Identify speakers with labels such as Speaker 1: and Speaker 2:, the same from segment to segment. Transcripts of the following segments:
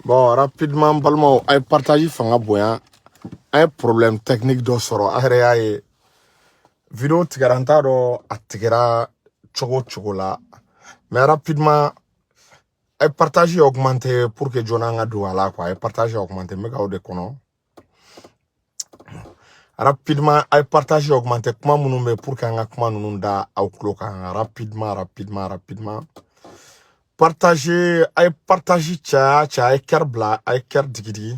Speaker 1: Bon, rapidement, n balimaw, a ye partage fanga bonya. An ye problème technique dɔ sɔrɔ, a yɛrɛ y'a ye. Vidéo tigɛra, n t'a dɔn a tigɛra cogo o cogo la. Mais rapidement, a ye partage augmenter pour que joona an ka don a la quoi. A ye partage augmenter, n bɛ ka o de kɔnɔ. Rapidement, a ye partage augmenter, kuma minnu bɛ pour que an ka kuma ninnu da aw tulo kan. Rapidement, rapidement, rapidement. Partager, a ye partage caya caya, a ye cœur bila, a ye cœur digidigi.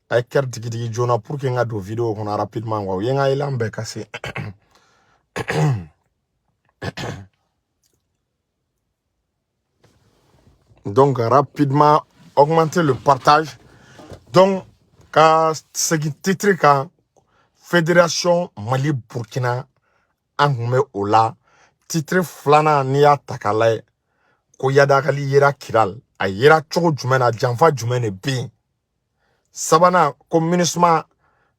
Speaker 1: A ye cœur digidigi joona pour que n ka don vidéo kɔnɔ rapidement quoi. U ye n ka élan bɛɛ casser. Donc rapidement, augmenter le partage. Donc ka segin titre kan, Fédération Mali Burkina, an kun bɛ o la. Titre filanan, n'i y'a ta k'a lajɛ, ko Iyad Ag Ghali yera Kidal, a yera cogo jumɛn na, janfa jumɛn de bɛ yen? Sabanan, ko MINUSMA,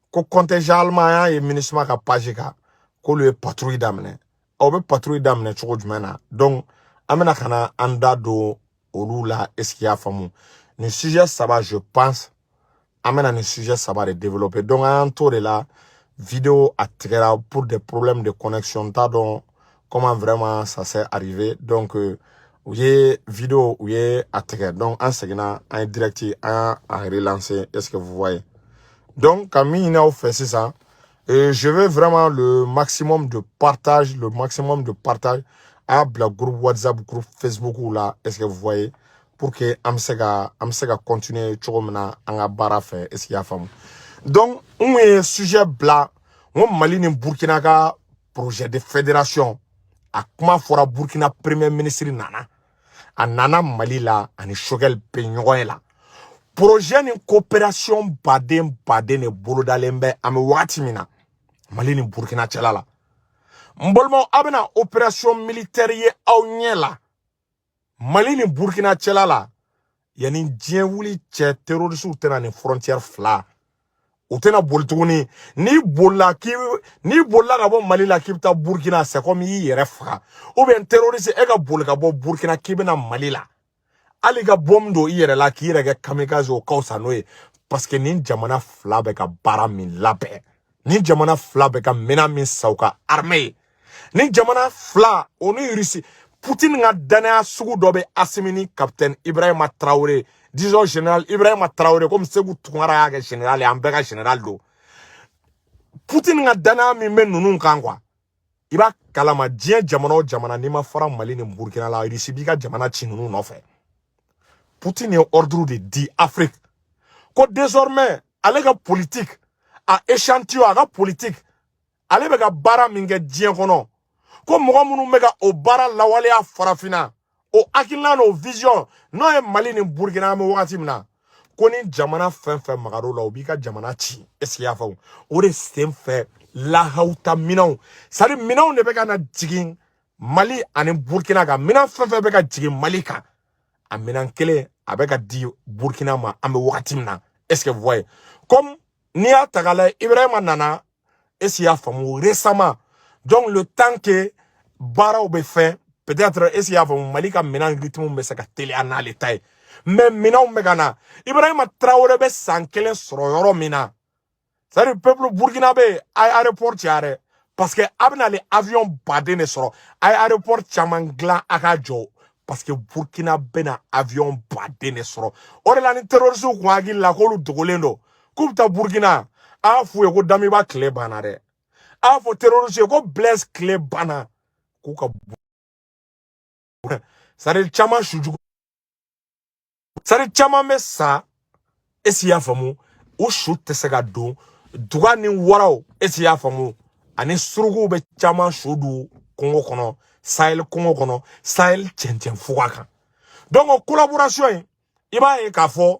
Speaker 1: ko contingent allemand, an y'a ye MINUSMA ka page kan k'olu ye patrouille daminɛ. Aw bɛ patrouille daminɛ cogo jumɛn na? Donc an bɛna ka na an da don olu la. Est ce que i y'a faamu? Nin sujet saba, je pense an bɛna nin sujet saba de développer. Donc an y'an t'o de la, vidéo a tigɛra pour des problèmes de connexion, n t'a dɔn comment vraiment ça s'est arrivé. Donc u ye vidéo, u ye a tigɛ. Donc an seginna, an ye direct, an y'a relancer. Est ce que vous voyez? Donc ka min ɲini aw fɛ sisan, et je veux vraiment le maximum de partage, le maximum de partage. A bila groupe WhatsApp, groupe Facebook la, est-ce que vous voyez? Pour que an bɛ se ka continuer cogo min na an ka baara fɛ, est-ce que i y'a faamu? Donc n kun ye sujet bila, n ko Mali ni Burkina ka projet de fédération, a kuma fɔra. Burkina premier ministre nana, a nana Mali la, ani Choguel bɛ ɲɔgɔn ye la. Projet ni coopération baden baden de bolodalen bɛ an bɛ wagati min na Mali ni Burkina cɛla la. N balimaw, aw bɛna opération militaire ye aw ɲɛ la Mali ni Burkina cɛla la. Yanni diɲɛ wuli cɛ, terroristew tɛna nin frontière fila, u tɛna boli tuguni. N'i bolila k'i n'i bolila ka bɔ Mali la k'i bɛ taa Burkina, c'est comme i y'i yɛrɛ faga. Ou bien terroriste, e ka boli ka bɔ Burkina k'i bɛna Mali la, hali ka bombe don i yɛrɛ la k'i yɛrɛ kɛ kamikaze, o ka fisa n'o ye. Parce que nin jamana fila bɛ ka baara min labɛn, nin jamana fila bɛ ka minɛn min san u ka armée ye, nin jamana fila o ni Russie Poutine ka danaya sugu dɔ bɛ Assimi ni capitaine Ibrahima Traoré, disons général Ibrahima Traoré, comme Sékou Tounkara y'a kɛ général ye, an bɛɛ ka général don. Poutine ka danaya min bɛ ninnu kan quoi, i b'a kalama diɲɛ jamana o jamana, n'i ma fara Mali ni Burkina la, Russie b'i ka jamana ci ninnu nɔfɛ. Poutine ye ordre de di Afrique ko désormais ale ka politique a échantillon, a ka politique, ale bɛ ka baara min kɛ diɲɛ kɔnɔ, ko mɔgɔ minnu bɛ ka o baara lawaleya farafinna, o hakilina n'o vision, n'o ye Mali ni Burkina, an bɛ wagati min na, ko ni jamana fɛn fɛn magar'o la, o b'i ka jamana ci. Est ce que i y'a faamu? O de sen fɛ lahawuta minɛnw, c'est à dire minɛnw de bɛ ka na jigin Mali ani Burkina kan. Minɛn fɛn fɛn bɛ ka jigin Mali kan, a minɛn kelen a bɛ ka di Burkina ma an bɛ wagati min na. Est ce que vous voyez? Comme n'i y'a ta k'a lajɛ, Ibrahima nana, est ce que i y'a faamu, récemment. Donc le temps que baaraw bɛ fɛn, peut-être, est ce que i y'a faamu, Mali ka minɛn rythme bɛ se ka teliya n'ale ta ye, mais minɛnw bɛ ka na. Ibrahima Traoré bɛ san kelen sɔrɔ yɔrɔ min na, c'est à dire peuple burkinabé, a ye aéroport caya dɛ, parce que a bɛna ale avion baden de sɔrɔ. A ye aéroport caman dilan a ka jɔ, parce que Burkina bɛna avion baden de sɔrɔ. O de la ni terroriste kun hakili la k'olu dogolen don k'u bɛ taa Burkina, a y'a f'u ye ko Damiba tile banna dɛ. A y'a fɔ terroriste ye ko Blaise tile banna, k'u ka, c'est à dire caman sujugu, c'est à dire caman bɛ sa. Est ce que i y'a faamu? U su tɛ se ka don duga ni waraw, est ce que i y'a faamu, ani surukuw bɛ caman su dun kungo kɔnɔ, Sahel kungo kɔnɔ, Sahel cɛncɛn fuga kan. Donc o collaboration in, i b'a ye k'a fɔ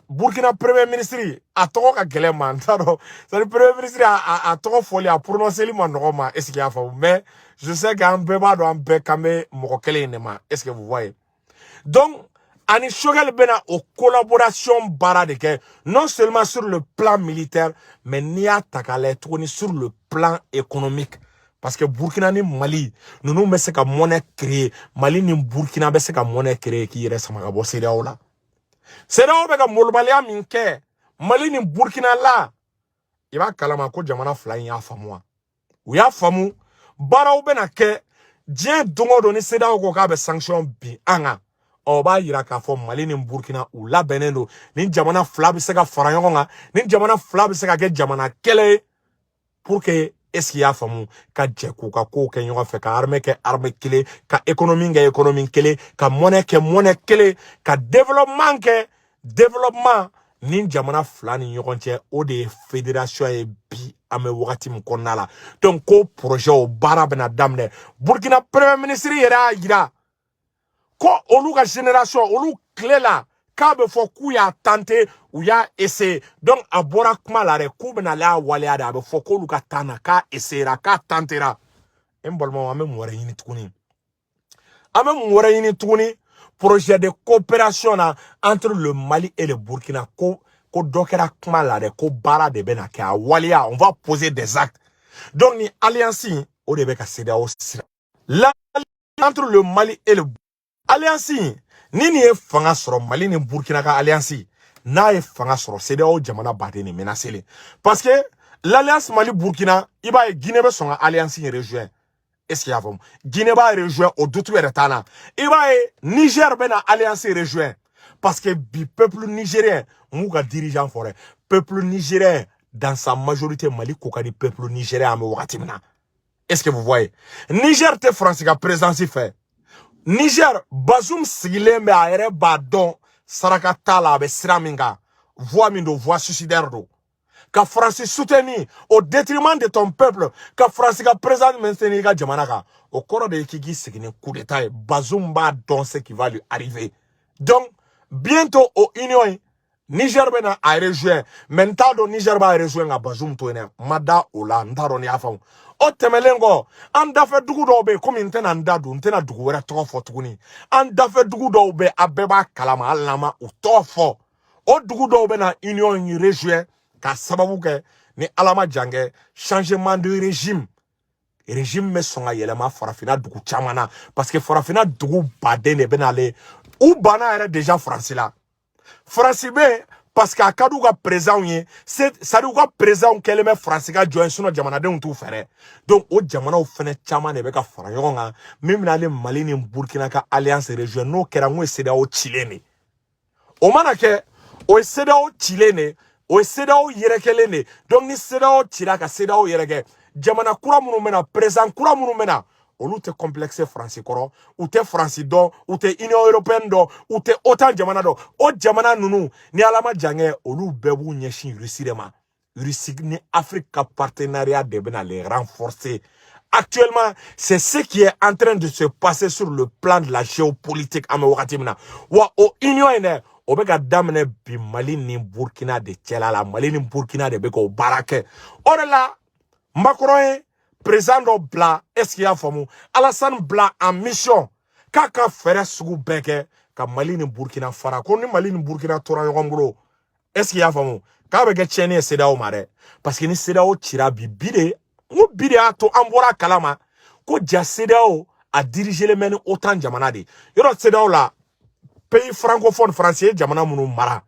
Speaker 1: Burkina premier ministre, a tɔgɔ ka gɛlɛn ma, n t'a dɔn, c'est à dire premier ministre a tɔgɔ fɔli, a prononceli ma nɔgɔ ma. Est ce que i y'a faamu? Mais je sais qu'an bɛɛ b'a dɔn, an bɛɛ kan bɛ mɔgɔ kelen in de ma. Est ce que vous voyez? Donc ani Choguel bɛna o collaboration baara de kɛ, non seulement sur le plan militaire, mais n'i y'a ta k'a lajɛ tuguni, sur le plan économique, parce que Burkina ni Mali ninnu bɛ se ka monnaie créer. Mali ni Burkina bɛ se ka monnaie créer k'i yɛrɛ sama ka bɔ CEDEAO la. CEDEAO bɛ ka molobaliya min kɛ Mali ni Burkina la, i b'a kalama ko jamana fila in y'a faamu wa? U y'a faamu, baaraw bɛna kɛ diɲɛ don o don. Ni CEDEAO ko k'a bɛ sanction bin an kan, ɔ, o b'a yira k'a fɔ Mali ni Burkina, u labɛnnen don. Ni jamana fila bɛ se ka fara ɲɔgɔn kan, ni jamana fila bɛ se ka kɛ jamana kɛlɛ ye pour que, est ce que i y'a faamu, ka jɛ k'u ka kow kɛ ɲɔgɔn fɛ, ka armée kɛ armée kelen, ka économie kɛ économie kelen, ka monnaie kɛ monnaie kelen, ka développement kɛ développement ni jamana fila ni ɲɔgɔn cɛ. O de ye fédération ye bi an bɛ wagati min kɔnɔna la. Donc ko projet, o baara bɛna daminɛ. Burkina premier ministre yɛrɛ y'a yira ko olu ka génération, olu tile la, k'a bɛ fɔ k'u y'a tenté, u y'a essayé. Donc a bɔra kuma la dɛ, k'u bɛna ale y'a waleya de. A bɛ fɔ k'olu ka temps na, k'a essayera, k'a tentera. N balimaw, an bɛ mun wɛrɛ ɲini tuguni? An bɛ mun wɛrɛ ɲini tuguni projet de coopération na entre le Mali et le Burkina? Ko dɔ kɛra kuma la dɛ, ko baara de bɛna kɛ, a waleya, on va poser des actes. Donc ni alliance in, o de bɛ ka CEDEAO sira la entre le Mali et le alliance in. Ni nin ye fanga sɔrɔ, Mali ni Burkina ka alliance, n'a ye fanga sɔrɔ, CEDEAO jamana baden de menacé len, parce que l'alliance Mali Burkina, i b'a ye Guinée bɛ sɔn ka alliance in rejoint. Est ce que i y'a faamu? Guinée b'a rejoint, o doute yɛrɛ t'an na. I b'a ye Niger bɛ na alliance rejoint, parce que bi peuple nigérien, m'u ka dirigeant fɔ dɛ, peuple nigérien dans sa majorité, Mali ko ka di peuple nigérien an bɛ wagati min na. Est ce que vous voyez? Niger tɛ Faransi ka présidence fɛ. Niger, Bazoum sigilen bɛ, a yɛrɛ b'a dɔn saraka t'a la, a bɛ sira min kan, voie min don, voie suicidaire don. Ka Faransi soutenir au détriment de ton peuple, ka Faransi ka président maintenir i ka jamana kan, o kɔrɔ de ye k'i k'i sigi ni coup d'état ye. Bazoum b'a dɔn ce qui va lui arriver. Donc bientôt, o union in, Niger bɛ na a rejoint, mais n t'a dɔn Niger b'a rejoint ka Bazoum to yen dɛ. N ma da o la, n t'a dɔn n'i y'a faamu. O tɛmɛnen kɔ, an dafɛ dugu dɔw bɛ yen, komi n tɛna n da don, n tɛna dugu wɛrɛ tɔgɔ fɔ tuguni. An dafɛ dugu dɔw bɛ yen, a bɛɛ b'a kalama, hali n'an ma u tɔgɔ fɔ. O dugu dɔw bɛ na union in rejoint ka sababu kɛ, ni Ala ma jan kɛ, changement de régime, régime bɛ sɔn ka yɛlɛma farafinna dugu caman na, parce que farafinna dugu baden de bɛ n'ale, u banna yɛrɛ déjà Faransi la. Faransi bɛ yen parce que a ka d'u ka présidents ye, c'est à dire u ka présidents kɛlen bɛ Faransi ka jɔn ye, sinon jamanadenw t'u fɛ dɛ. Donc o jamanaw fɛnɛ caman de bɛ ka fara ɲɔgɔn kan min bɛna ale Mali ni Burkina ka alliance rejoint. N'o kɛra, n ko ye CEDEAO cilen de. O mana kɛ, o ye CEDEAO cilen de, o ye CEDEAO yɛrɛkɛlen de. Donc ni CEDEAO cira ka CEDEAO yɛrɛkɛ, jamana kura minnu bɛna, président kura minnu bɛna, olu tɛ complexe Faransi kɔrɔ, u tɛ Faransi dɔn, u tɛ Union européenne dɔn, u tɛ OTAN jamana dɔn. O jamana ninnu, ni Ala ma jan kɛ, olu bɛɛ b'u ɲɛsin Russie de ma. Russie ni Afrique ka partenariat de bɛna les renforcer. Actuellement, c'est ce qui est en train de se passer sur le plan de la géopolitique an bɛ wagati min na. Wa o union in dɛ, o bɛ ka daminɛ bi Mali ni Burkina de cɛla la. Mali ni Burkina de bɛ k'o baara kɛ. O de la Macron ye président dɔ bila, est ce que i y'a faamu, Alassane bila en mission k'a ka fɛɛrɛ sugu bɛɛ kɛ ka Mali ni Burkina fara. Ko ni Mali ni Burkina tora ɲɔgɔn bolo, est ce que i y'a faamu, k'a bɛ kɛ tiɲɛni ye CEDEAO ma dɛ, parce que ni CEDEAO cira bi, bi de, n ko bi de y'a to an bɔra a kalama ko ja CEDEAO a dirigelen bɛ ni OTAN jamana de yɔrɔ. CEDEAO la, pays francophone, français ye jamana minnu mara,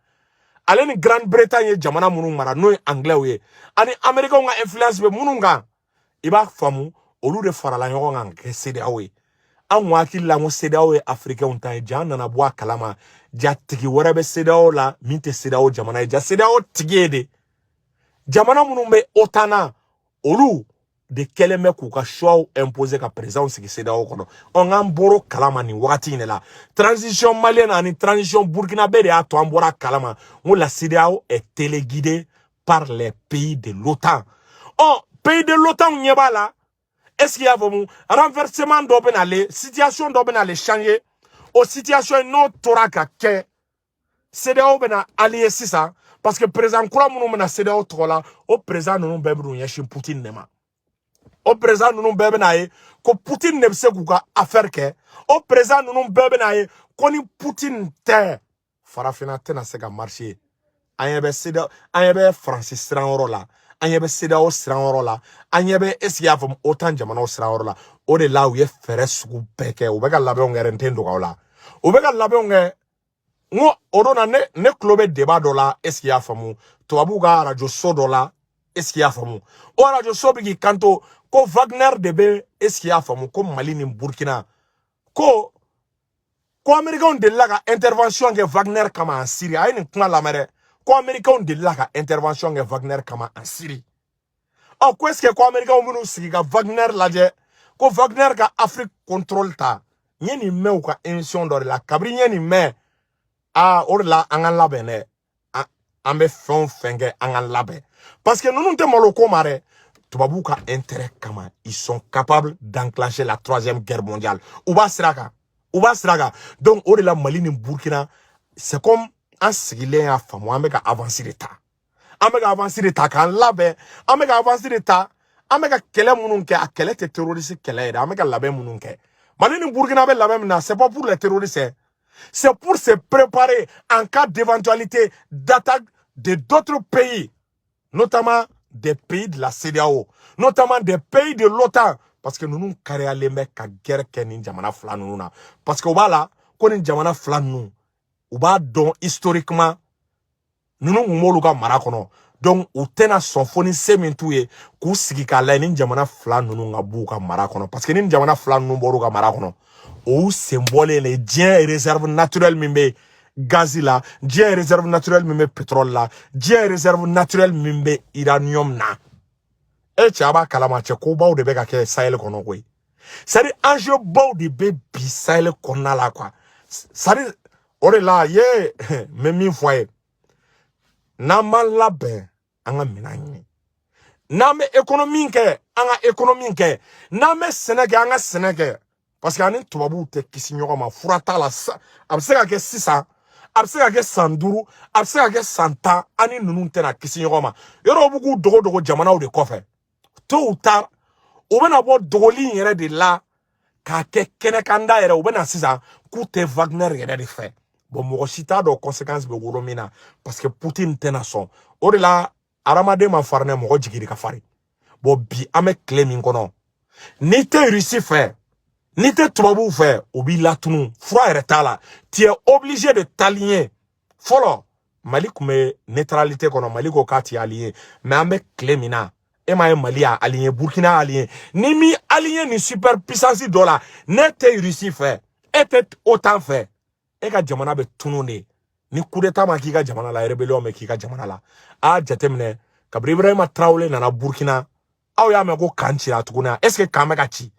Speaker 1: ale ni Grande-Bretagne ye jamana minnu mara, n'o ye anglais ye, ani américains ka influence bɛ minnu kan, i b'a faamu, olu de farala ɲɔgɔn kan ka kɛ CEDEAO ye. An kun hakili la ko CEDEAO ye africains ta ye, ja an nana bɔ a kalama, ja tigi wɛrɛ bɛ CEDEAO la min tɛ CEDEAO jamana ye. Ja CEDEAO tigi ye de jamana minnu bɛ OTAN na, olu de kɛlen bɛ k'u ka choix imposer ka président sigi CEDEAO kɔnɔ. Ɔ, n'an bɔr'o kalama nin wagati in de la, transition malienne ani transition burkinabé de y'a to an bɔra kalama n ko la CEDEAO est téléguidée par les pays de l'OTAN. Ɔ, pays de l'OTAN ɲɛ b'a la, est ce qu'il y a faamu, renversement dɔ bɛ nale, situation dɔ bɛ nale changer. O situation in, n'o tora ka kɛ, CEDEAO bɛna allié sisan, parce que président kura minnu bɛna CEDEAO tɔgɔ la, o président ninnu bɛɛ bɛn'u ɲɛsin Poutine de ma. O président ninnu bɛɛ bɛna ye ko Poutine de bɛ se k'u ka affaire kɛ. O président ninnu bɛɛ bɛna ye ko ni Poutine tɛ, farafinna tɛna se ka marcher. An ɲɛ bɛ CEDEAO, an ɲɛ bɛ Faransi siranyɔrɔ la, an ɲɛ bɛ CEDEAO siranyɔrɔ la, an ɲɛ bɛ, est ce que i y'a faamu, OTAN jamanaw siranyɔrɔ la. O de la u ye fɛɛrɛ sugu bɛɛ kɛ, u bɛ ka labɛnw kɛ. N tɛ n dogo aw la, u bɛ ka labɛnw kɛ. N ko o don na, ne tulo bɛ débat dɔ la, est ce que i y'a faamu, tubabuw ka arajo so dɔ la, est ce que i y'a faamu, o arajo so bɛ k'i kanto ko Wagner de bɛ, est ce que i y'a faamu, ko Mali ni Burkina, ko Américains delila ka intervention kɛ Wagner kama en Syrie. A ye nin kuma lamɛn dɛ, ko Américains delila ka intervention kɛ Wagner kama en Syrie. Ɔ, ko est ce que ko Américains minnu sigi ka Wagner lajɛ, ko Wagner ka Afrique contrôle ta. N ye nin mɛn u ka émission dɔ de la. Kabini n ye nin mɛn, aa, o de la an ka labɛn dɛ. An bɛ fɛn o fɛn kɛ, an ka labɛn, parce que ninnu tɛ malo ko ma dɛ. Tubabuw ka intérêt kama, ils sont capables d'enclencher la Troisième Guerre mondiale. U b'a sira kan, u b'a sira kan. Donc o de la, Mali ni Burkina, c'est comme an sigilen y'a faamu, an bɛ ka avance de ta, an bɛ ka avance de ta k'an labɛn, an bɛ ka avance de ta. An bɛ ka kɛlɛ minnu kɛ, a kɛlɛ tɛ terroriste kɛlɛ ye dɛ. An bɛ ka labɛn minnu kɛ, Mali ni Burkina bɛ labɛn min na, c'est pas pour les terroristes hein. C'est pour se préparer en cas d'éventualité d'attaque de d'autres pays, notamment des pays de la CEDEAO, notamment des pays de l'OTAN, parce que ninnu kariyalen bɛ ka guerre kɛ nin jamana fila ninnu na, parce que u b'a la ko nin jamana fila ninnu, u b'a dɔn historiquement ninnu kun b'olu ka mara kɔnɔ. Donc u tɛna sɔn fo ni se min t'u ye k'u sigi k'a lajɛ ni jamana fila ninnu ka b'u ka mara kɔnɔ, parce que ni jamana fila ninnu bɔr'u ka mara kɔnɔ, o y'u sen bɔlen de diɲɛ réserve naturelle min bɛ gazi la, diɲɛ réserve naturelle min bɛ pétrole la, diɲɛ réserve naturelle min bɛ uranium na. E cɛ, a b'a kalama cɛ, kobaw de bɛ ka kɛ Sahel kɔnɔ koyi. C'est à dire, enjeu baw de bɛ bi Sahel kɔnɔna la quoi. C'est à dire, o de la ye n bɛ min fɔ a ye, n'an m'an labɛn, an ka minɛn ɲini, n'an bɛ économie kɛ, an ka économie kɛ, n'an bɛ sɛnɛ kɛ, an ka sɛnɛ kɛ, parce que ani tubabuw tɛ kisi ɲɔgɔn ma, fura t'a la. A bɛ se ka kɛ sisan, a bɛ se ka kɛ san 5, a bɛ se ka kɛ san 10, an ni ninnu tɛna kisi ɲɔgɔn ma. Yɔrɔw b'u k'u dogo dogo jamanaw de kɔfɛ, tôt ou tard u bɛna bɔ dogoli in yɛrɛ de la k'a kɛ kɛnɛkanda yɛrɛ. U bɛna sisan k'u tɛ Wagner yɛrɛ de fɛ. Bon, mɔgɔ si t'a dɔn conséquence bɛ wolo min na, parce que Poutine tɛna sɔn. O de la, hadamaden ma farin dɛ, mɔgɔ jigi de ka farin. Bon, bi an bɛ tile min kɔnɔ, n'i tɛ Russie fɛ, n'i tɛ tubabuw fɛ, u b'i latunu, fura yɛrɛ t'a la, tu es obligé de t'aligner. Fɔlɔ, Mali tun bɛ neutralité kɔnɔ, Mali ko k'a ti allié, mais an bɛ tile min na, e m'a ye, Mali y'a aligné, Burkina y'a aligné. Ni m'i aligné nin super puissance dɔ la, ne tɛ Russie fɛ, e tɛ OTAN fɛ, e ka jamana bɛ tunun de. Ni coup d'état ma k'i ka jamana la, rébellion bɛ k'i ka jamana la. A y'a jateminɛ, kabini Ibrahima Traoré nana Burkina, aw y'a mɛn ko camp cira tuguni? Est ce que camp bɛ ka ci?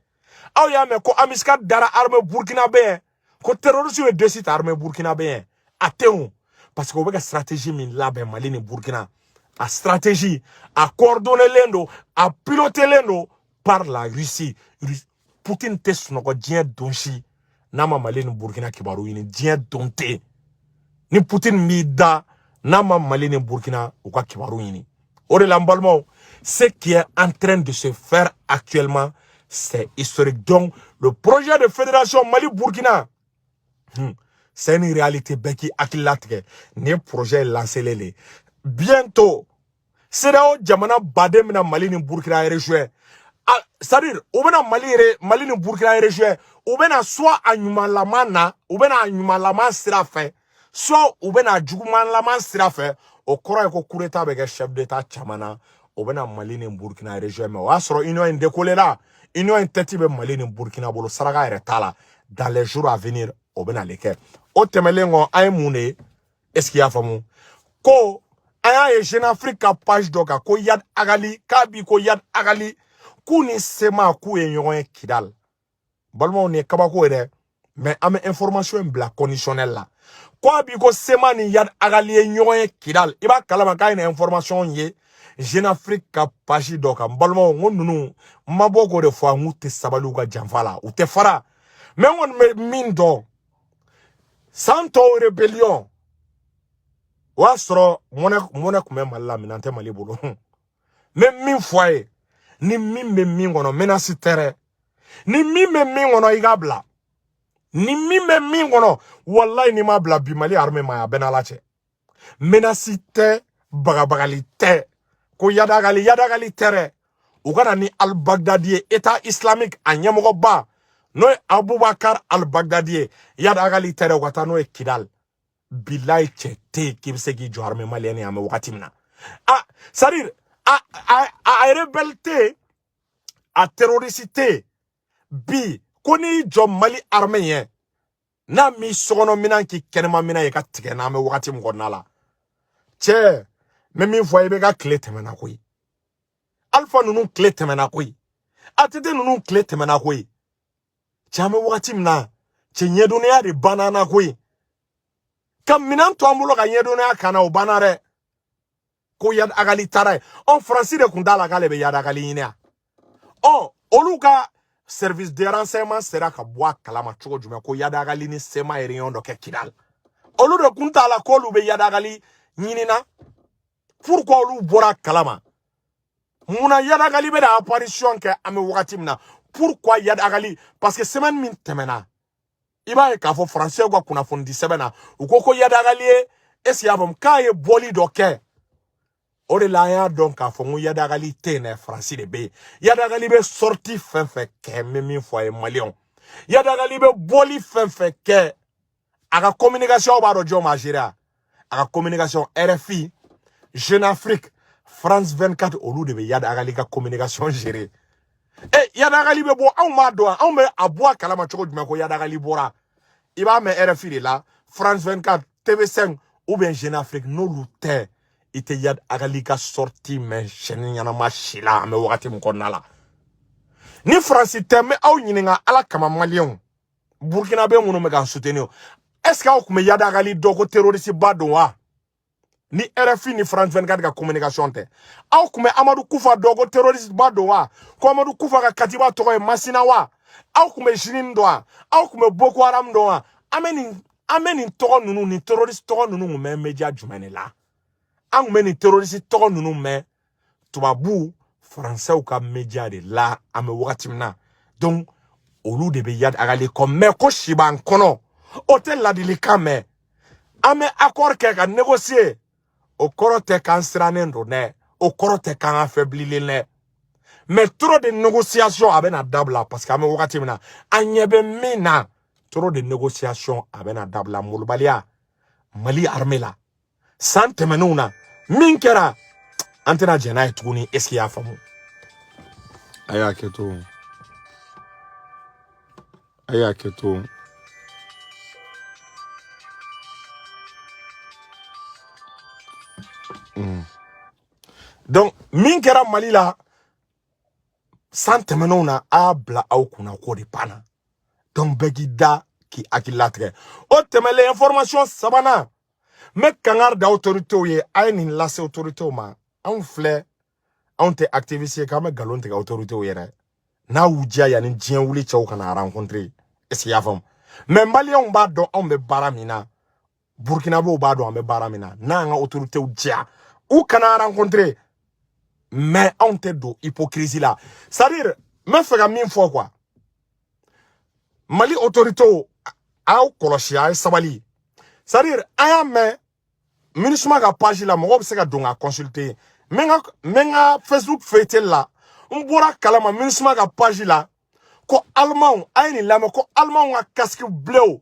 Speaker 1: Aw y'a mɛn ko embuscade dara armée burkinabé ye, ko terroriste ye dessus ta armée burkinabé ye? A tɛ o, parce que u bɛ ka stratégie min labɛn, Mali ni Burkina, a stratégie a coordonnélen don, a pilotélen don par la Russie. Poutine tɛ sunɔgɔ diɲɛ don si n'a ma Mali ni Burkina kibaru ɲini. Diɲɛ don tɛ ni Poutine b'i da n'a ma Mali ni Burkina u ka kibaru ɲini. O de la, n balimaw, ce qui est en train de se faire actuellement, c'est historique. Donc le projet de fédération Mali Burkina, c'est une réalité. Bɛɛ k'i hakili latigɛ, nin ye projet lancé le. Bientôt CEDEAO jamana baden bɛna Mali ni Burkina rejoindre. Ah, c'est-à-dire u bɛna Mali yɛrɛ, Mali ni Burkina rejoindre, u bɛna soit a ɲumanlama na, u bɛna a ɲumanlama sira fɛ, soit u bɛna a jugumanlama sira fɛ. O kɔrɔ ye ko coup d'état bɛ kɛ chef d'état caman na, o bɛna Mali ni Burkina rejoindre. Mais o y'a sɔrɔ union in décollé la, union in tête bɛ Mali ni Burkina bolo, saraka yɛrɛ t'a la. Dans les jours à venir, o bɛna le kɛ. O tɛmɛnen kɔ, an ye mun de ye? Est ce que i y'a faamu ko an y'a ye Jeune Afrique ka page dɔ kan ko Iyad Ag Ghali, k'a bi ko Iyad Ag Ghali k'u ni CMA k'u ye ɲɔgɔn ye Kidal? Balimaw, nin ye kabako ye dɛ, mais an bɛ information in bila conditionnel la, ko a bi ko CMA ni Iyad Ag Ghali ye ɲɔgɔn ye Kidal. I b'a kalama k'a ye nin information ye Jeune Afrique ka page dɔ kan. N balimaw, n ko ninnu, n ma bɔ k'o de fɔ, an k'u tɛ sabali u ka janfa la, u tɛ fara. Mais n kɔni bɛ min dɔn, san tɔw rébellion, o y'a sɔrɔ mɔnɛ tun bɛ Mali la, minɛn tɛ Mali bolo. N bɛ min fɔ a ye, ni min bɛ min kɔnɔ, menace tɛ dɛ, ni min bɛ min kɔnɔ, i k'a bila. Ni min bɛ min kɔnɔ, walayi, n'i m'a bila bi, Mali armée ma, a bɛɛ n'Ala cɛ. Menace tɛ, bagabagali tɛ, ko yadagali yadagali tɛ dɛ. U ka na ni Al-Baghdadi ye, État islamique a ɲɛmɔgɔba, n'o ye Abubakar Al-Baghdadi ye. Iyad Ag Ghali tɛ dɛ, u ka taa n'o ye Kidal. Bilayi, cɛ tɛ yen k'i bɛ se k'i jɔ armée malienne ye an bɛ wagati min na. A c'est à dire a rebelle tɛ yen, a terroriste tɛ yen bi ko n'i y'i jɔ Mali armée ɲɛ, n'a m'i sokɔnɔ minɛn k'i kɛnɛma minɛn ye ka tigɛ n'an bɛ wagati min kɔnɔna la. Cɛ, n bɛ min fɔ, i bɛ ka tile tɛmɛna koyi. Alpha ninnu tile tɛmɛna koyi, ATT ninnu tile tɛmɛna koyi. Cɛ, an bɛ wagati min na, cɛ, ɲɛdɔnniya de banna na koyi. Ka minɛn to an bolo ka ɲɛdɔnniya kan na, o banna dɛ. Ko Iyad Ag Ghali taara ye. Ɔ, Faransi de tun t'a la k'ale bɛ Iyad Ag Ghali ɲini yan. Ɔ, olu ka service de renseignement sera ka bɔ a kalama cogo jumɛn ko Iyad Ag Ghali ni CMA ye réunion dɔ kɛ Kidal? Olu de kun t'a la k'olu bɛ Iyad Ag Ghali ɲini na. Pourquoi olu bɔra a kalama? Munna Iyad Ag Ghali bɛna apparition kɛ an bɛ wagati min na? Pourquoi Iyad Ag Ghali? Parce que semaine min tɛmɛna, i b'a ye k'a fɔ Français ka kunnafoni di sɛbɛn na, u ko ko Iyad Ag Ghali ye, est ce que y'a faamu, k'a ye bɔli dɔ kɛ. O de la an y'a dɔn k'a fɔ n ko Iyad Ag Ghali tɛ yen dɛ, Faransi de bɛ yen. Iyad Ag Ghali bɛ sortie fɛn fɛn kɛ, n bɛ min fɔ a ye, Maliyɛnw, Iyad Ag Ghali bɛ bɔli fɛn fɛn kɛ, a ka communication, b'a dɔn jɔn b'a gérer? A ka communication, RFI, Jeune Afrique, France 24, olu de bɛ Iyad Ag Ghali ka communication gérer. E, Iyad Ag Ghali bɛ bɔ, anw b'a dɔn, anw bɛ a bɔ a kalama cogo jumɛn ko Iyad Ag Ghali bɔra? I b'a mɛn RFI de la, France 24, TV5 ou bien Jeune Afrique. N'olu tɛ, i tɛ Iyad Ag Ghali ka sortie mɛn chaîne ɲɛnama si la an bɛ wagati min kɔnɔna la. Ni Faransi tɛ, n bɛ aw ɲininka Ala kama, Maliyɛnw, Burkinabé minnu bɛ k'an soutenir, est ce que aw tun bɛ Iyad Ag Ghali dɔn ko terroriste ba don wa? Ni RFI ni France 24 ka communication tɛ, aw tun bɛ Amadou Koufa dɔn ko terroriste ba don wa? Ko Amadou Koufa ka katiba tɔgɔ ye Masina wa? Aw tun bɛ JNIM dɔn wa? Aw tun bɛ Boko Haram dɔn wa? An bɛ nin tɔgɔ ninnu, nin terroriste tɔgɔ ninnu tun bɛ média jumɛn de la? An tun bɛ nin terroriste tɔgɔ ninnu mɛn tubabu faransɛw ka média de la an bɛ wagati min na. Donc olu de bɛ Iyad Ag Ghali kɔ. Mais ko si b'an kɔnɔ, o tɛ ladilikan mɛn. An bɛ accord kɛ ka négocier, o kɔrɔ tɛ k'an sirannen don dɛ, o kɔrɔ tɛ k'an affaiblilen dɛ. Mais trop de négociation, a bɛna dabila, parce que an bɛ wagati min na, an ɲɛ bɛ min na, trop de négociation a bɛna dabila. Molobaliya Mali armée la san tɛmɛnenw na, min kɛra, an tɛna jɛn n'a ye tuguni. Est ce que i y'a faamu? A y'a kɛ to, a y'a kɛ to. Donc min kɛra Mali la san tɛmɛnenw na, a y'a bila aw kunna k'o de banna. Donc bɛɛ k'i da k'i hakili latigɛ. O tɛmɛlen, information sabanan, n bɛ kangari da autorités ye. A ye nin lase autorités ma. Anw filɛ, anw tɛ activiste ye k'an bɛ nkalon tigɛ autorités yɛrɛ n'a y'u diya yanni diɲɛ wuli cɛw kana rencontrer. Est ce que i y'a faamu? Mais Maliyɛnw b'a dɔn anw bɛ baara min na, Burkinabéw b'a dɔn an bɛ baara min na. N'an ka autorités diya, u kana rencontrer, mais anw tɛ don hypocrisie la. C'est à dire, n bɛ fɛ ka min fɔ quoi, Mali autorités, aw kɔlɔsi, a ye sabali. C'est à dire, an y'a mɛn MINUSMA ka page la, mɔgɔw bɛ se ka don ka consulter. N bɛ n ka Facebook feuilleté la, n bɔra kalama MINUSMA ka page la ko Alimanw, a ye nin lamɛn, ko Alimanw ka casque bleu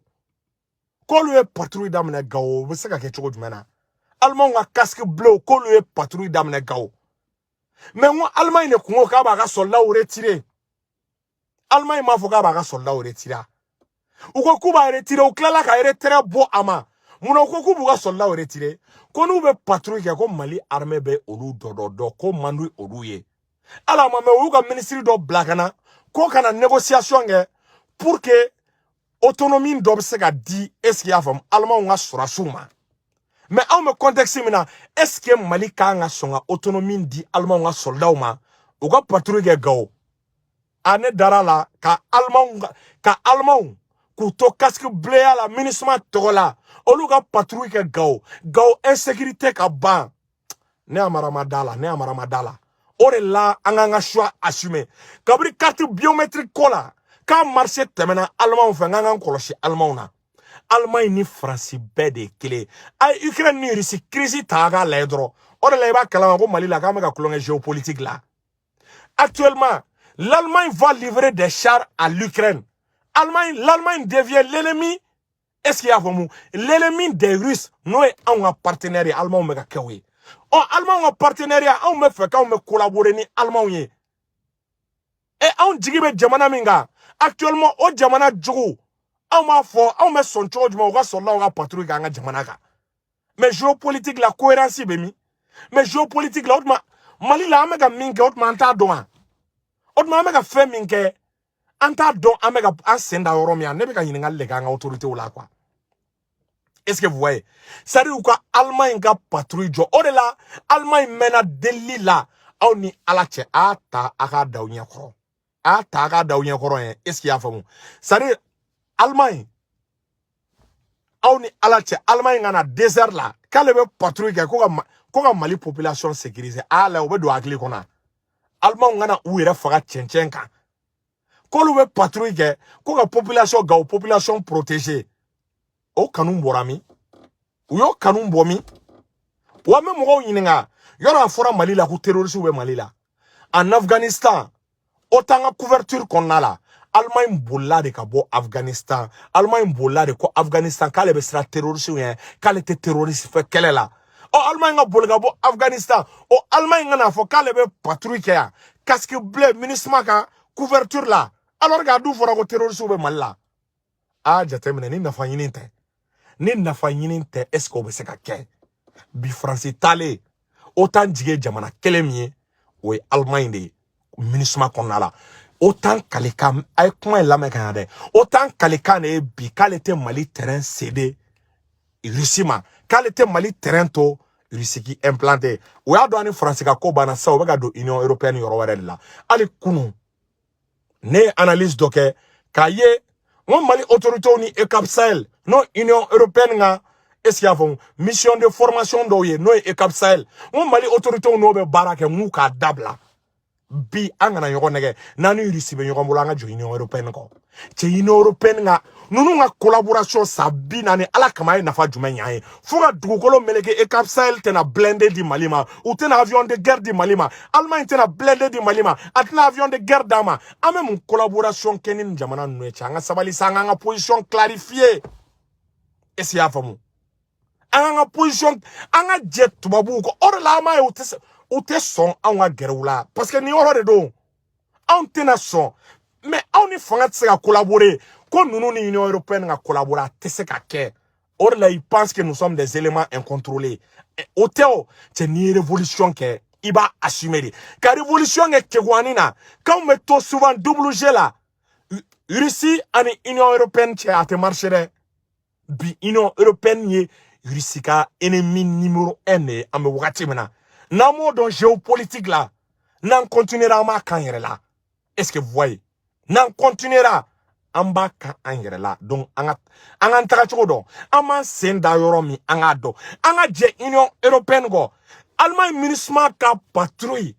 Speaker 1: k'olu ye patrouille daminɛ Gawo. O bɛ se ka kɛ cogo jumɛn na? Alimanw ka casque bleu k'olu ye patrouille daminɛ Gawo. Mais n ko Allemagne de kun ko k'a b'a ka soldats retirer. Allemagne m'a fɔ k'a b'a ka soldats retirer. U ko k'u b'a retirer, u tilala ka retrait bɔ a ma. Munna u ko k'u b'u ka soldats retirer? Ko n'u bɛ patrouille kɛ, ko Mali armée bɛ olu dɔ dɔ dɔn, ko man di olu ye. Ala ma mɛ, u y'u ka ministre dɔ bila ka na ko ka na négociation kɛ pour que autonomie dɔ bɛ se ka di, est ce que i y'a faamu, Alimanw ka sɔrɔdasiw ma. Mais anw bɛ contexte min na, est ce que Mali kan ka sɔn ka autonomie di Alimanw ka soldats ma u ka patrouille kɛ Gawo? A ne dara la ka Alimanw ka Alimanw k'u to casque bleu la MINUSMA tɔgɔ la, olu ka patrouille kɛ Gawo, Gawo insécurité ka ban. Ne Amara ma da la, ne Amara ma da la. O de la an k'an ka choix assumer. Kabini carte biométrique ko la k'a marché tɛmɛna Alimanw fɛ, n k'an k'an kɔlɔsi Alimanw na. Allemagne ni Faransi bɛɛ de ye kelen ye. A ye Ukraine ni Russie crise ta, a k'a lajɛ dɔrɔn. O de la i b'a kalama ko Mali la k'an bɛ ka tulonkɛ géopolitique la. Actuellement, l'Allemagne va livrer des chars à l'Ukraine. Allemagne, l'Allemagne devient l'ennemi Est ce que i y'a faamu? L'ennemi des Russes, n'o ye anw ka partenaire ye, Alimanw bɛ ka kɛ o ye. Ɔ, Alimanw ka partenariat, anw bɛ fɛ k'anw bɛ collaborer ni Alimanw ye. E, anw jigi bɛ jamana min kan actuellement, o jamana jugu, anw b'a fɔ anw bɛ sɔn cogo jumɛn u ka sɔrɔlaw ka patrouille kɛ an ka jamana kan? Mais géopolitique la, cohérence bɛ min? Mais géopolitique la, o tuma Mali la, an bɛ ka min kɛ, o tuma an t'a dɔn wa? O tuma an bɛ ka fɛn min kɛ, an t'a dɔn an bɛ ka an sen da yɔrɔ min? Ne bɛ ka ɲininkali de kɛ an ka autorités la, quoi. Est-ce que vous voyez? C'est-à-dire u ka Allemagne ka patrouille jɔ. O de la Allemagne mɛnna delili la. Aw ni Ala cɛ, a ta a k'a da aw ɲɛ kɔrɔ, a ta a k'a da aw ɲɛ kɔrɔ yɛn. Est-ce que i y'a faamu? C'est-à-dire Allemagne, aw ni Ala cɛ, Allemagne ka na désert la k'ale bɛ patrouille kɛ ko ka Mali population sécuriser, a la u bɛ don hakili kɔnɔ. Allemagne ka na u yɛrɛ faga cɛncɛn kan k'olu bɛ patrouille kɛ ko ka population, Gawo population protéger. O kanu bɔra min? U y'o kanu bɔ min? Wa n bɛ mɔgɔw ɲininka, yɔrɔ a fɔra Mali la ko terroriste bɛ Mali la. En Afghanistan, OTAN ka couverture kɔnɔna la, Allemagne bolila de ka bɔ Afghanistan. Allemagne bolila de ko Afghanistan k'ale bɛ siran terroriste ɲɛ, k'ale tɛ terroriste fɛ kɛlɛ la. Ɔ, Allemagne ka boli ka bɔ Afghanistan, o Allemagne ka n'a fɔ k'ale bɛ patrouille kɛ yan, casque bleu, MINUSMA ka couverture la, alors que a dun fɔra ko terroriste bɛ Mali la. A jateminɛ, ni nafa ɲini tɛ, ni nafa ɲini tɛ, est ce que o bɛ se ka kɛ bi? Faransi taalen, OTAN jigi ye jamana kelen min ye, o ye Allemagne de ye. MINUSMA kɔnɔna la, OTAN kalikan, a ye kuma in lamɛn ka ɲa dɛ, OTAN kalikan de ye bi k'ale tɛ Mali terrain céder Russie ma, k'ale tɛ Mali terrain to Russie k'i implanté. O y'a dɔn ani Faransi ka ko banna sisan, u bɛ ka don Union européenne yɔrɔ wɛrɛ de la. Hali kunun, ne ye analyse dɔ kɛ k'a ye n ko Mali autorités ni EUCAP Sahel, n'o Union européenne ka, est ce que y'a faamu, mission de formation dɔw ye, n'o ye EUCAP Sahel, n ko Mali autorités n'o bɛ baara kɛ, n k'u k'a dabila. Bi an kana ɲɔgɔn nɛgɛ, n'an ni Russie bɛ ɲɔgɔn bolo, an ka jɔ Union européenne kɔ. Cɛ, Union européenne ka ninnu ka collaboration san 40, Ala kama, a ye nafa jumɛn ɲ'an ye? Fo ka dugukolo meleke. EUCAP Sahel tɛna blindé di Mali ma, u tɛna avion de guerre di Mali ma. Allemagne tɛna blindé di Mali ma, a tɛna avion de guerre d'an ma. An bɛ mun collaboration kɛ ni nin jamana ninnu ye? Cɛ, an ka sabali sa, an k'an ka position clarifier. Est ce que i y'a faamu? An k'an ka position, an ka jɛ tubabuw kɔ. O de la an b'a ye u tɛ sɔn anw ka gɛrɛ u la, parce que nin yɔrɔ de don, anw tɛna sɔn. Mais anw ni fanga tɛ se ka collaborer ko ninnu ni Union européenne ka collaborer, a tɛ se ka kɛ. O de la ils pensent que nous sommes des éléments incontrôlés. O tɛ. O cɛ, n'i ye révolution kɛ, i b'a assumer de. Ka révolution kɛ keguwani na, k'anw bɛ to souvent double jeu la Russie ani Union européenne cɛ, a tɛ marcher dɛ. Bi Union européenne ye Russie ka ennemi numéro 1 de ye. An bɛ wagati min na, n'an m'o dɔn géopolitique la, n'an continuera, an b'a kan yɛrɛ la. Est ce que vous voyez? N'an continuera, an b'a kan an yɛrɛ la. Donc an ka an k'an taga cogo dɔn, an b'an sen da yɔrɔ min, an k'a dɔn. An ka jɛ Union européenne kɔ. Allemagne MINUSMA ka patrouille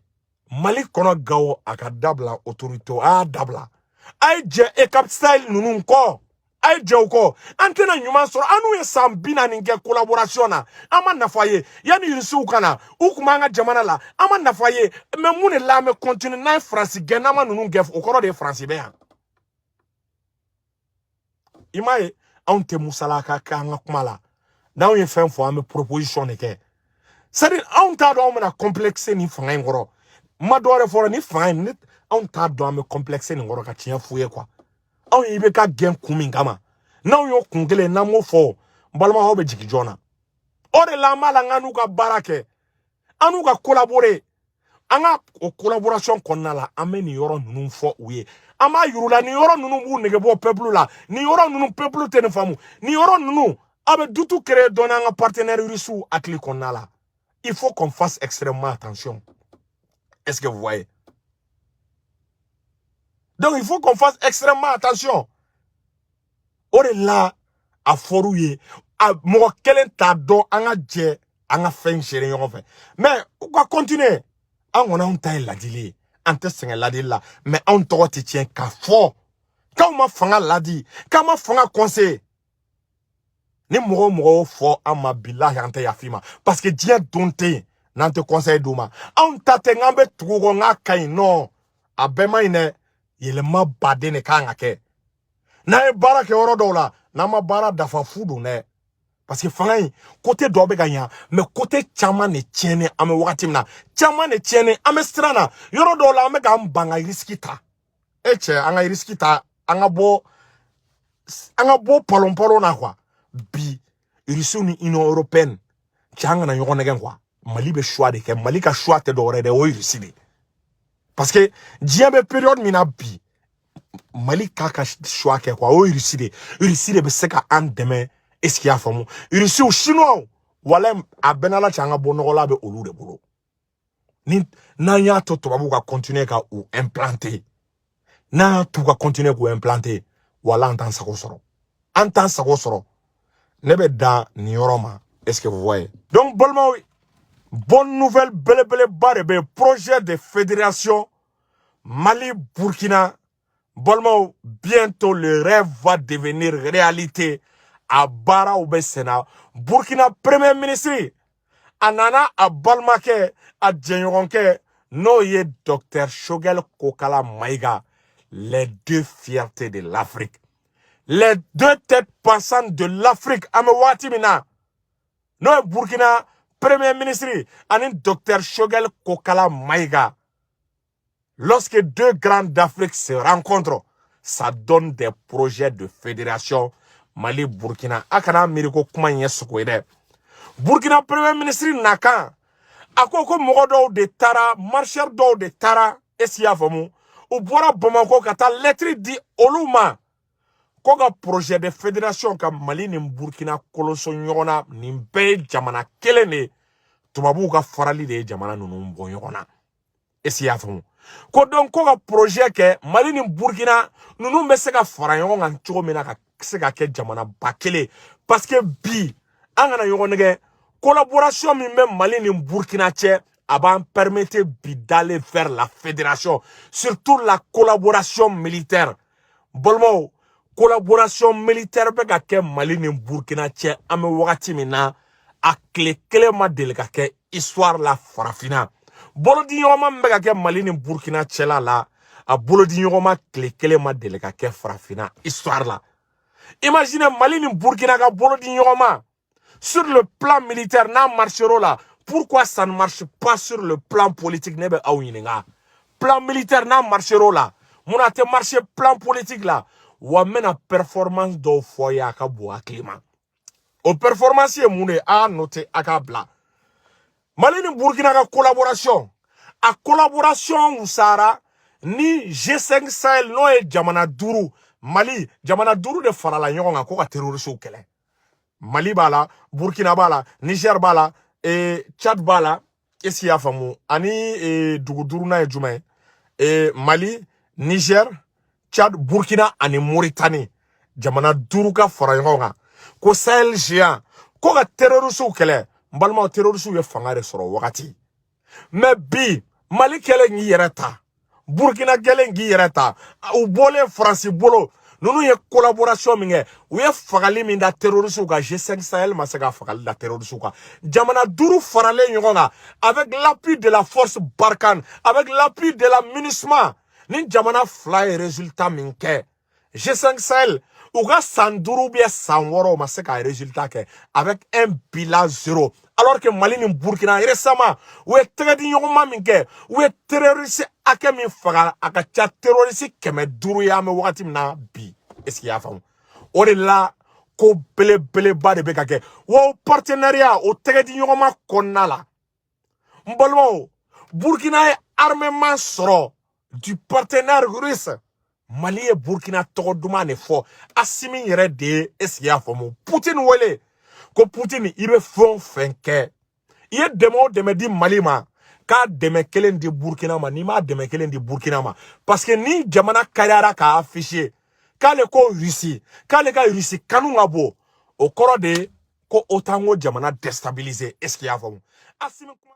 Speaker 1: Mali kɔnɔ Gawo, a ka dabila. Autorité, a y'a dabila. A ye jɛ EUCAP Sahel ninnu kɔ, a ye jɛ u kɔ. An tɛna ɲuman sɔrɔ. An n'u ye san 40 kɛ collaboration na, an ma nafa ye. Yanni Irisiw ka na, u kun b'an ka jamana la, an ma nafa ye. Mais mun de la an bɛ continuer? N'an ye Faransi gɛn, n'an ma ninnu gɛn, o kɔrɔ de ye Faransi bɛ yan. I m'a ye, anw tɛ musalaka kɛ an ka kuma la. N'anw ye fɛn fɔ, an bɛ proposition de kɛ. C'est à dire anw t'a dɔn anw bɛna complexe nin fanga in kɔrɔ. N ma dɔwɛrɛ fɔlɔ, ni fanga in ne, anw t'a dɔn an bɛ complexe nin kɔrɔ. Ka tiɲɛ f'u ye, quoi. Anw ye IBK gɛn kun min kama, n'anw y'o kun kelen, n'an m'o fɔ, n balimaw bɛ jigin joona. O de la an b'a la n k'an n'u ka baara kɛ, an n'u ka collaborer. An ka o collaboration kɔnɔna la, an bɛ nin yɔrɔ ninnu fɔ u ye, an b'a yir'u la. Nin yɔrɔ ninnu b'u nege bɔ peuple la. Nin yɔrɔ ninnu, peuple tɛ nin faamu. Nin yɔrɔ ninnu, a bɛ doute créer dɔɔni an ka partenaire russe hakili kɔnɔna la. Il faut qu'on fasse extrêmement attention. Est-ce que vous voyez? Donc il faut qu'on fasse extrêmement attention. O de la a fɔr'u ye, a mɔgɔ kelen t'a dɔn. An ka jɛ, an ka fɛn gérer ɲɔgɔn fɛ, mais u ka continuer. An kɔni, anw ta ye ladili ye, an tɛ sɛgɛn ladili la, mais anw tɔgɔ tɛ tiɲɛ k'a fɔ k'anw ma fanga ladi, k'an ma fanga conseiller. Ni mɔgɔ o mɔgɔ y'o fɔ an ma, bilahi, an tɛ yafa i ma, parce que diɲɛ don tɛ yen n'an tɛ conseil d'u ma. Anw ta tɛ n'an bɛ tugu kɔ n k'a ka ɲi. Non, a bɛɛ man ɲi dɛ. Yɛlɛma baden de kan ka kɛ. N'an ye baara kɛ yɔrɔ dɔw la, N'an ma baara dafa, fu don dɛ, parce que fanga in côté dɔ bɛ ka ɲa, mais côté caman de tiɲɛnen. An bɛ wagati min na, caman de tiɲɛnen. An bɛ siran na yɔrɔ dɔw la, an bɛ k'an ban ka risque ta. E cɛ, an ka risque ta, an ka bɔ palon palon na quoi. Bi Russiw ni Union européenne cɛ, an kana ɲɔgɔn nɛgɛn quoi. Mali bɛ choix de kɛ. Mali ka choix tɛ dɔwɛrɛ dɛ, o ye Russie de ye, parce que diɲɛ bɛ période min na bi, Mali k'a ka choix kɛ quoi, o ye Russie de ye. Russie de bɛ se ka an dɛmɛ. Est ce que i y'a faamu? Russiw, Chinois, walayi, a bɛɛ n'Ala cɛ, an ka bɔ nɔgɔ la bɛ olu de bolo. Ni n'an y'a to tubabuw ka continuer ka u implanter, n'an y'a to ka continuer k'u implanter, wala an t'an sago sɔrɔ, an t'an sago sɔrɔ. Ne bɛ dan nin yɔrɔ ma. Est ce que vous voyez? Donc balimaw, bonne nouvelle belebeleba de bɛ yen: projet de fédération Mali Burkina. Balimaw, bientôt le rêve va devenir réalité. A baaraw bɛ senna. Burkina premier ministre a nana a balimakɛ, a jɛɲɔgɔnkɛ, n'o ye docteur Choguel Kokala Maïga, les deux fiertés de l'Afrique, les deux têtes pensantes de l'Afrique an bɛ waati min na, n'o ye Burkina premier ministre ani docteur Choguel Kokala Maïga. Lorsque deux grands d'Afrique se rencontrent, ça donne des projets de fédération Mali Burkina. A kana miiri ko kuma in ye sogo ye dɛ. Burkina premier ministre nakan, a ko ko mɔgɔ dɔw de taara, marcheur dɔw de taara, est ce que i y'a faamu, u bɔra Bamakɔ ka taa lettre di olu ma ko ka projet de fédération ka Mali ni Burkina koloso ɲɔgɔn na. Nin bɛɛ ye jamana kelen de ye. Tubabuw ka farali de ye jamana ninnu bɔ ɲɔgɔn na. Est ce que i y'a faamu? Ko donc ko ka projet kɛ, Mali ni Burkina ninnu bɛ se ka fara ɲɔgɔn kan cogo min na ka se ka kɛ jamanaba kelen, parce que bi, an kana ɲɔgɔn nɛgɛ, collaboration min bɛ Mali ni Burkina cɛ, a b'an permettre bi d'aller vers la fédération, surtout la collaboration militaire. Balimaw, collaboration militaire bɛ ka kɛ Mali ni Burkina cɛ an bɛ wagati min na, a tile kelen ma deli ka kɛ histoire la farafinna. Bolodiɲɔgɔnma min bɛ ka kɛ Mali ni Burkina cɛla la, a bolodiɲɔgɔnma tile kelen ma deli ka kɛ farafinna histoire la. Imaginez Mali ni Burkina ka bolodiɲɔgɔnma sur le plan militaire, n'a marché la, pourquoi ça ne marche pas sur le plan politique? Ne bɛ aw ɲininka. Plan militaire n'a marché la, mun na a tɛ marché plan politique la? Wa n bɛna performance dɔw fɔ ye, a ka bon hakili ma. O performance ye mun de ye? A y'a noter, a k'a bila. Mali ni Burkina ka collaboration, a collaboration wusara ni G5 Sahel, n'o ye jamana duuru. Mali jamana duuru de farala ɲɔgɔn kan ko ka terroristew kɛlɛ. Mali b'a la, Burkina b'a la, Niger b'a la, Tchad b'a la. Est ce que i y'a faamu? Ani dugu duurunan ye jumɛn ye? Mali, Niger, Tchad, Burkina ani Mauritanie, jamana duuru ka fara ɲɔgɔn kan ko Sahel géant, ko ka terroristew kɛlɛ. N balimaw, terroristew ye fanga de sɔrɔ wagati. Mais bi, Mali kɛlen k'i yɛrɛ ta, Burkina kɛlen k'i yɛrɛ ta, u bɔlen Faransi bolo, ninnu ye collaboration min kɛ, u ye fagali min da terroristew kan, G5 Sahel ma se ka fagali da terroristew kan. Jamana duuru faralen ɲɔgɔn kan avec l'appui de la force Barkhane, avec l'appui de la MINUSMA, ni jamana fila ye résultat min kɛ, G5 Sahel u ka san 5 ou san 6, u ma se ka résultat kɛ avec un bilan zéro, alors que Mali ni Burkina récemment, u ye tɛgɛ di ɲɔgɔnma min kɛ, u ye terroriste hakɛ min faga, a ka ca terroriste 500 ye an bɛ wagati min na bi. Est ce que i y'a faamu? O de la, ko belebeleba de bɛ ka kɛ. Wa o partenariat, o tɛgɛ di ɲɔgɔnma kɔnɔna la, n balimaw, Burkina ye armement sɔrɔ du partenaire russe. Mali ye Burkina tɔgɔ duman de fɔ. Asimi yɛrɛ de ye, est ce que i y'a faamu, Poutine wele ko Poutine, i bɛ fɛn o fɛn kɛ, i ye dɛmɛ o dɛmɛ di Mali ma, k'a dɛmɛ kelen di Burkina ma, n'i m'a dɛmɛ kelen di Burkina ma, parce que ni jamana kariyara k'a afficher k'ale ko Russie, k'ale ka Russie kanu ka bon, o kɔrɔ de ye ko OTAN ko jamana déstabiliser. Est ce que i y'a faamu? Asimi kuma.